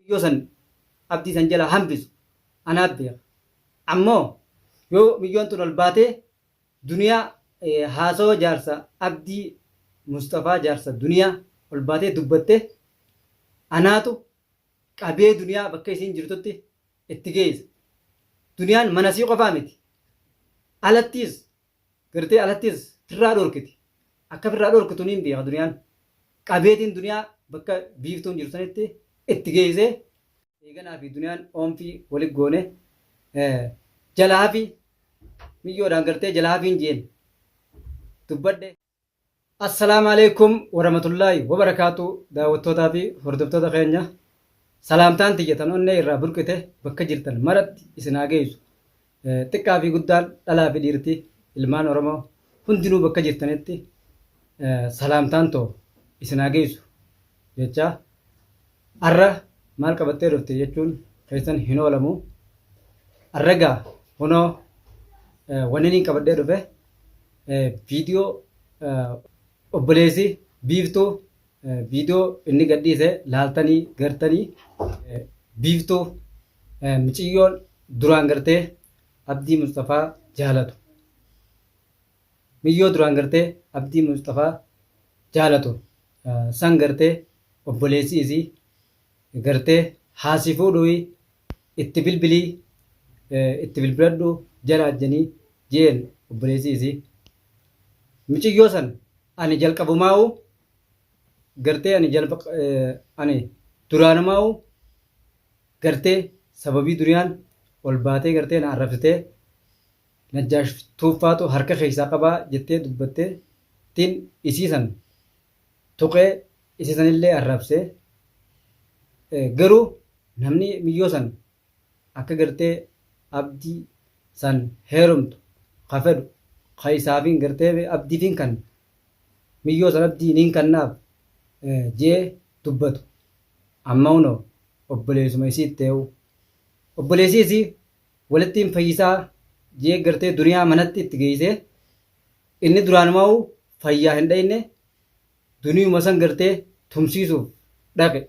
Yoo san abdii san jalaa hambisu anaa beeka. Ammoo yoo miyyoon tun ol baatee duniyaa haasawa jaarsa abdii Musxafaa jaarsa duniyaa ol baatee dubbatte anaatu qabee duniyaa bakka isiin jirtutti itti geessa. Duniyaan manasii qofaa miti. Alattiis Gartee alattis firraa dhorkiti. Akka firraa dhorkitu niin beeka duniyaan. Qabeetiin duniyaa bakka biiftuun jirtu sanitti itti geessee eeganaa fi duniyaan oomfii wali goone jala hafi miyyoodhaan gartee jala hafiin jeen dubbadhe. Assalaamu Aleeykum Warahmatullaahi Wabarakaatu Daawwattootaa fi hordoftoota keenya salaamtaan tiyya tan onnee irraa burqite bakka jirtan maratti isin haa geessu. Xiqqaa fi guddaan dhalaa fi dhiirti ilmaan Oromoo hundinuu bakka jirtanitti salaamtaan too isin haa geessu jechaa arra maal qabattee dhufte jechuun keessan hin oolamu. Arra gaa kunoo wanni niin qabadhee dhufe viidiyoo obboleessi biiftuu viidiyoo inni gadhiise laaltanii gartanii biiftuu miciyyoon duraan gartee Abdii Musxafaa jaalatu. Miyyoo duraan gartee Abdii Musxafaa jaalatu san gartee obboleessi isii gartee haa si fuudhuuyi itti bilbilii itti bilbiladhu jala ajjanii jeen obboleessi isii. Miciyyoo san ani jalqabumaa'u gartee ani jalba ani duraanumaa'u gartee sababii duniyaan ol baatee gartee na arrabsitee Najjaash Tuuffaatu harka keessaa qabaa jettee dubbattee tiin isii san tuqee isii sanillee arrabsee garuu namni miyyoo san akka gartee abdii san heerumtu ka fedhu ka isaafiin gartee abdiifiin kan miyyoo san abdii niin kannaaf jee dubbatu amma hunoo obboleessuma isii itteewu obboleessi isii walittiin fayyisaa jee gartee duniyaa manatti itti geessee inni duraanumaa'u fayyaa hin dhayne duniyuma san gartee tumsiisuuf dhaqe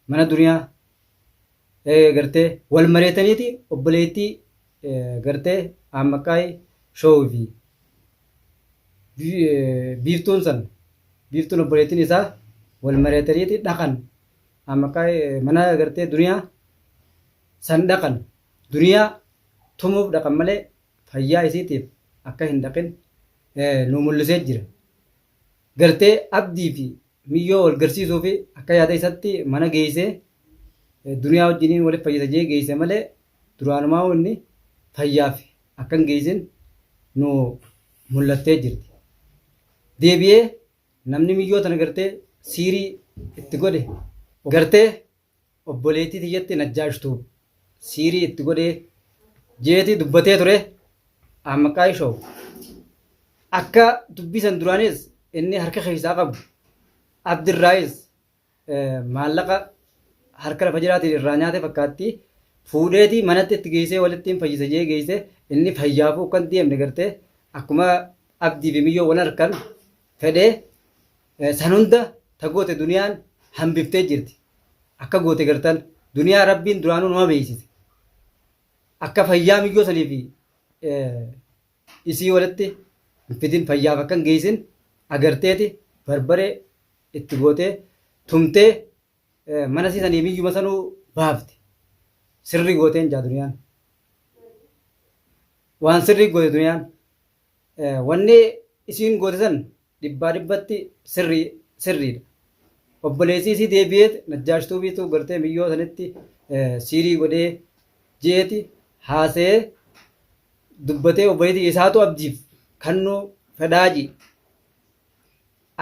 mana duniyaa gartee wal mareetaniiti obboleettii gartee Aammaqaay Shoow fi biiftuun san biiftuun obboleettiin isaa wal mareetaniiti dhaqan Aammaqaay mana gartee duniyaa san dhaqan duniyaa tumuuf dhaqan malee fayyaa isiitiif akka hin dhaqin nu mul'isee jira. Gartee Abdii fi Miyyoo wal garsiisuu fi akka yaada isatti mana geessee duniyaa wajjiniin walitti fayyisa jee geesse malee duraanumaa inni fayyaaf akka hin geessin nu mul'attee jirti. Deebi'ee namni miyyoo tana gartee siirii itti godhe gartee obboleettii tiyyatti Najjaash Tube siirii itti godhee jeeti dubbatee ture Ahmaqaay Show akka dubbii san duraanis inni harka keessaa qabu Abdirraayis maallaqa harka lafa jiraatiin irraa nyaate fakkaatti fuudheeti manatti itti geessee walitti hin fayyisa jee geesse inni fayyaafuu kan deemne gartee akkuma abdii fi miyyoo wal harkan fedhee San hunda ta goote duniyaan hambiftee jirti. Akka goote gartan duniyaa rabbiin duraanuu numa beeksise. Akka fayyaa miyyoo sanii fi isii walitti hin fidin fayyaaf akka hin geessin agarteeti barbaree itti gootee tumtee mana isii sanii miyyuma sanuu baafte. Sirrii gooteen jaa duniyaan. Waan sirrii goote duniyaan. Wanni isiin goote san dhibbaa dhibbatti sirrii sirriidha. Obboleessi isii deebi'eet Najjaash Tuubiitu gartee miyyoo sanitti siirii godhee jeeti haasa'ee dubbatee obboleettii isaatu abdiif kannuu fedhaa ji.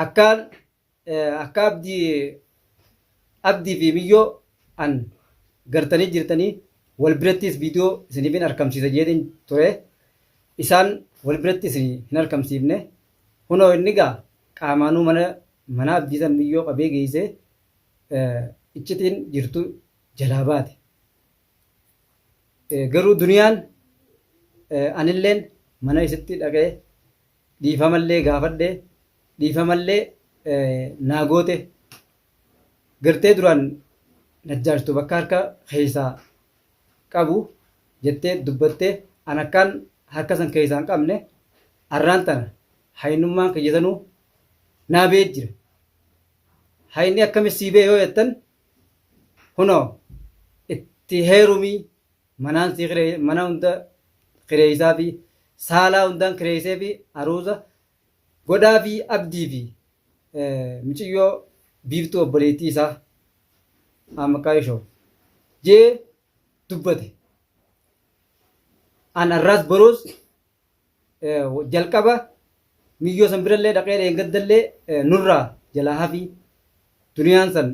Akkaan Akka abdii abdii fi miyyoo an gartanii jirtanii wal birattis viidiyoo isiniifin arkamsiisa jeetiin ture isaan wal biratti isin hin arkamsiifne hunoo inni gaa qaamaanuu mana mana abdii san miyyoo qabee geessee iccitiin jirtu jalaa baate. Garuu duniyaan anilleen mana isitti dhaqee dhiifamallee gaafadhe dhiifamallee naa goote gartee duraan Najjaashtu bakka harka keessaa qabu jettee dubbattee an akkaan harka san keessaa hin qabne arraan tana haynummaan kiyya sanuu naa bee jira. Hayni akkami sii bee yoo jettan hunoo itti heerumii manaan sii kiree mana hunda kireeysaa fi saalaa hundaan kireeysee fi aruuza godhaa fi abdii fi miciyyoo biiftuu obboleettii isaa Aammaqqaa Ishoo jee dubbate. An arraas boruus jalqaba miyyoo san birallee dhaqee dheengaddallee nurraa jalaa hafii duniyaan san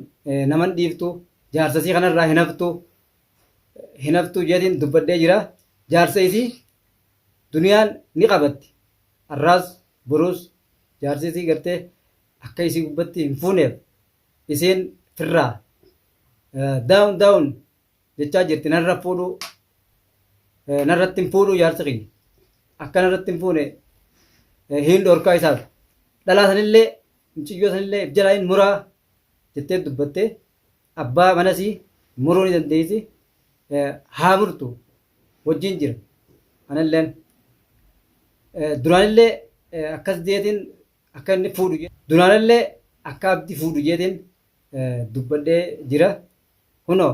naman dhiiftu jaarsa isii kanarraa hin haftu hin haftu jeetiin dubbadhee jira. Jaarsa isii duniyaan ni qabatti. Arraas boruus jaarsi isii gartee akka isii gubbatti hin fuuneef isiin firraa down down jechaa jirti narra fuudhuu narratti hin fuudhuu jaarsi kiyya akka narratti hin fuune hin dhorkaa isaaf dhalaa sanillee muciyyoo sanillee if jalaa hin muraa jettee dubbattee abbaa manasii muruu ni dandeessi haa murtu wajjin jira anilleen duraanillee akkas jeetiin akka inni fuudhu duraanillee akka abdi fuudhu jeetiin dubbadhee jira. Kunoo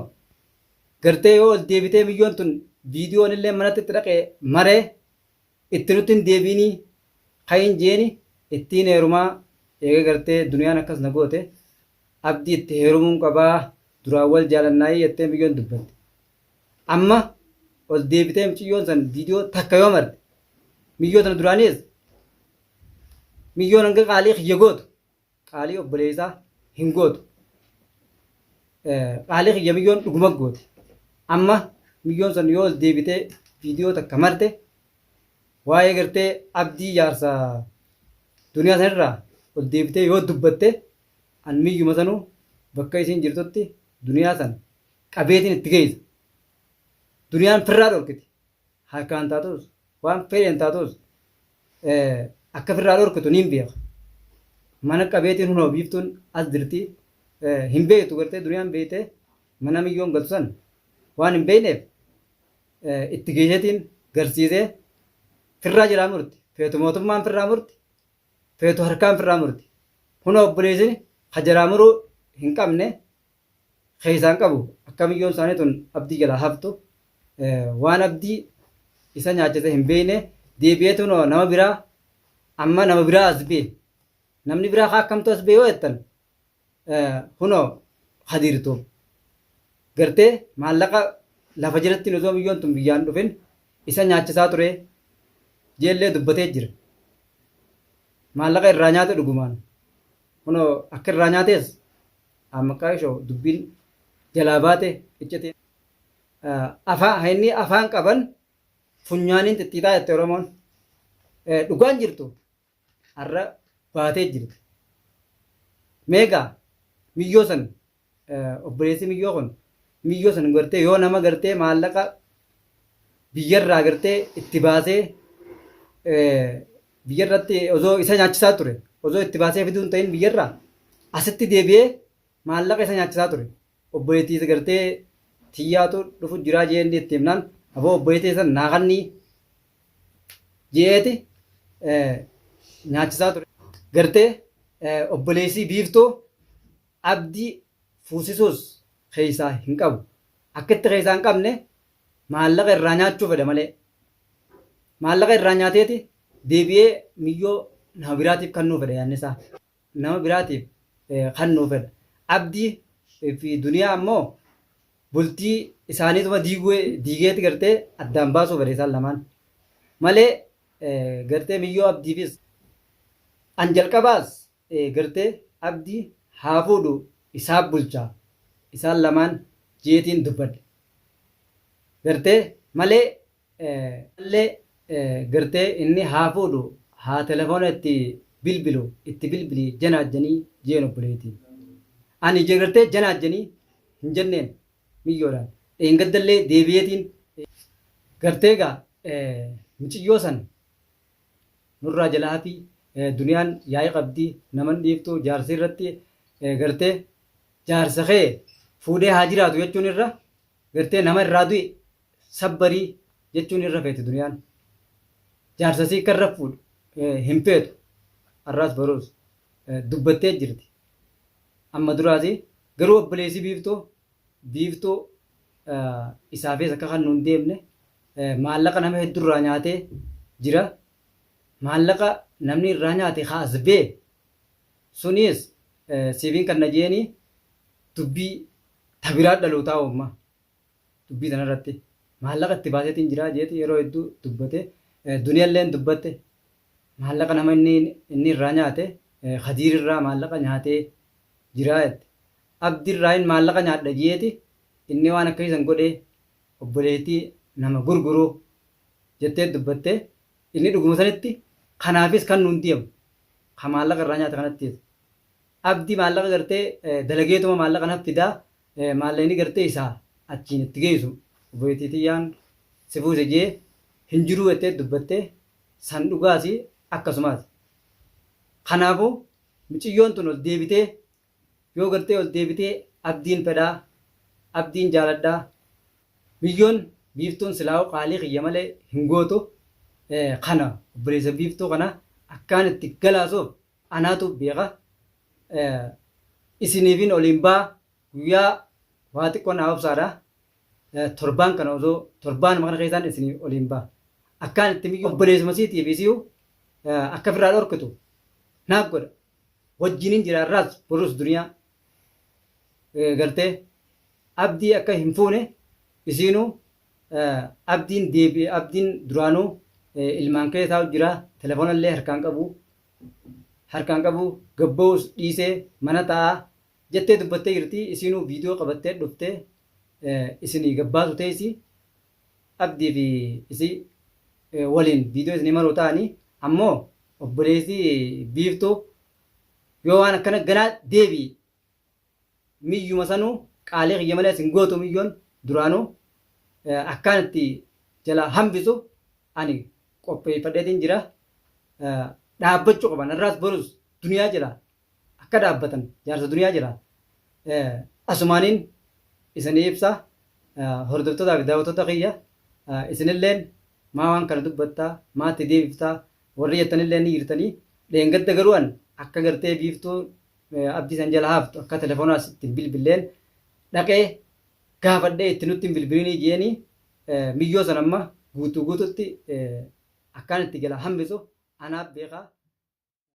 gartee yoo ol deebitee miyyoon tun viidiyoon illee manatti itti dhaqee maree itti nutti hin deebiinii kayin jeeni ittiin heerumaa eega gartee duniyaan akkas na goote abdii itti heerumuun qabaa duraan wal jaalannaayii jettee miyyoon dubbatte. Amma ol deebitee miciyyoon san viidiyoo takka yoo marte miyyoo tana duraaniis miyyoon hanga qaalii kiyya gootu Qaalii obboleessaa hin gootu. Qaalii kiyya miyyoon dhuguma goote. Amma miyyoon san yoo ol deebitee viidiyoo takka marte waa'ee gartee abdii jaarsa duniyaa sanirraa ol deebitee yoo dubbatte an miyyuma sanuu bakka isiin jirtutti duniyaa san qabeetiin itti geessa. Duniyaan firraa dhorkiti. Harkaan taatus waan fedheen taatus akka firraa dhorkitu niin beeka. Mana qabeetiin hunoo biiftuun as jirti hin beektu gartee duniyaan beekte mana miyyoon galtu san waan hin beekneef itti geesseetiin garsiisee firraa jalaa murti. Feetu mootummaan firraa murti. Feetu harkaan firraa murti. Hunoo obboleessi ka jalaa muruu hin qabne keessaa hin qabu. Akka miyyoon isaanii tun abdii jalaa haftu waan abdii isa nyaachise hin beekne deebi'eetu nama biraa amma nama biraa as bee namni biraa kaa akkamtu as bee yoo jettan kunoo hadiirtu gartee maallaqa lafa jalatti osoo miyyoon tun biyyaan dhufin isa nyaachisaa ture jeellee dubbatee jira. Maallaqa irraa nyaate dhugumaan kunoo akka irraa nyaates Maqaa ishoo dubbiin jalaa baate iccitiin. Afaan inni afaan qaban funyaaniin xixxiixaa jette Oromoon. Dhugaan jirtu har'a baatee jirti. Meegaa miyyoo san obboleessi miyyoo kun miyyoo san gartee yoo nama gartee maallaqa biyyarraa gartee itti baasee biyyarratti osoo isa nyaachisaa ture osoo itti baasee fiduu hin ta'in biyyarraa asitti deebi'ee maallaqa isa nyaachisaa ture obboleettii isa gartee tiyyaatu dhufu jiraa jee inni itti himnaan aboo obboleettii san naa kannii jeeti nyaachisaa ture gartee obboleessii biiftuu abdii fuusisuus keessaa hin qabu akka itti keessaa hin qabne maallaqa irraa nyaachuu fedha malee. Maallaqa irraa nyaateeti deebi'ee miyyoo nama biraatiif kannuu fedha yaadni isaa. Nama biraatiif kannuu fedha. Abdii fi duniyaa ammoo bultii isaaniituma diigeeti gartee addaan baasuu fedha isaan lamaan. Malee gartee miyyoo abdiifis an jalqabaas gartee abdii haa fuudhu isaa bulcha isaan lamaan jeetiin dubbadhe. Gartee malee mallee gartee inni haa fuudhu haa telefoona itti bilbilu itti bilbili janaajjanii jeen obboleetiin. Ani gartee janaajjanii hin jenneen miyyoodhaan. Dheengaddallee deebi'eetiin gartee egaa miciyyoo san nurraa jala hafi duniyaan yaa'ii qabdi naman dhiiftu jaarsi irratti gartee jaarsa kee Fuudhee haa jiraatu jechuun irra gartee nama irraa du'e sabbarii jechuun irra feeti duniyaan. Jaarsa sii akka irra fuudhu hin feetu. Har'aas boruus dubbattee jirti. Amma duraasi garuu obboleessi biiftuu biiftuu isaafis akka kan nuun deemne maallaqa nama hedduu irraa nyaatee jira. Maallaqa namni irraa nyaate haa as bee sunis siifiin kan na jeeni dubbii tabiraa dhalootaa oomma. Dubbii tanarratti maallaqa itti baaseetiin jira jeeti yeroo hedduu dubbate. Duniyalleen dubbatte maallaqa nama inni irraa nyaate Khadiir irraa maallaqa nyaatee jira jette. Abdi irraa maallaqa nyaadha jeeti inni waan akkasii san godhee obboleettii nama gurguruu jettee dubbatte. Inni dhuguma sanitti kanaafis kan nuun deemu ka maallaqa irraa nyaate kanattis. Abdi maallaqa gartee dalageetuma maallaqa naf fidaa maallaqni gartee isaa achiin itti geessu obboleettii tiyyaan si fuuse jee hin jiruu jettee dubbatte san dhugaasi akkasumaas. Kanaafuu miciyyoon tun ol deebitee yoo gartee ol deebitee abdiin fedhaa abdiin jaaladhaa miyyoon biiftuun silaa'u qaalii kiyya malee hin gootu kana obboleessa biiftuu kana akkaan itti galaasuuf anaatu beeka. Isiniifin oliin baa guyyaa waa xiqqoo naa obsaadha. Torbaan kana osoo torbaanuma kana keessaan isinii oliin baa. Akkaan itti miyyoo obboleessuma siitiif isiyu akka firraa dhorkitu naaf godha. Wajjinin jira irraas borus duniyaa gartee abdii akka hin fuune isiinuu abdiin deebi abdiin duraanuu ilmaan kee taa'u jira telefoona illee harkaan qabu gabba'uus dhiisee mana taa'aa jettee dubbattee jirti isiinuu viidiyoo qabattee dhuftee isinii gabbaasu teessi abdii fi isii waliin viidiyoo isinii maruu ta'anii ammoo obboleessi biiftuu yoo waan akkana ganaa deebii miyyuma sanuu qaalii kiyya malee isin gootu miyyoon duraanuu akkaan itti jalaa hambisu ani qopheeffadheetiin jira. Dhaabbachuu qaban har'aas borus duniyaa jira akka dhaabbatan jaarsa duniyaa jira. Asumaaniin isinii ibsa hordoftootaa fi daawwattoota kiyya isinilleen maa waan kana dubbattaa maatti deebiftaa warri jettanillee ni jirtanii dheengadda garuu an akka gartee biiftuu abdii san jala haftu akka telefonaas ittiin bilbilleen dhaqee gaafadhee itti nutti hin bilbilinii jeeni miyyoo san amma guutuu guututti akkaan itti jala hambisu anaaf beekaa.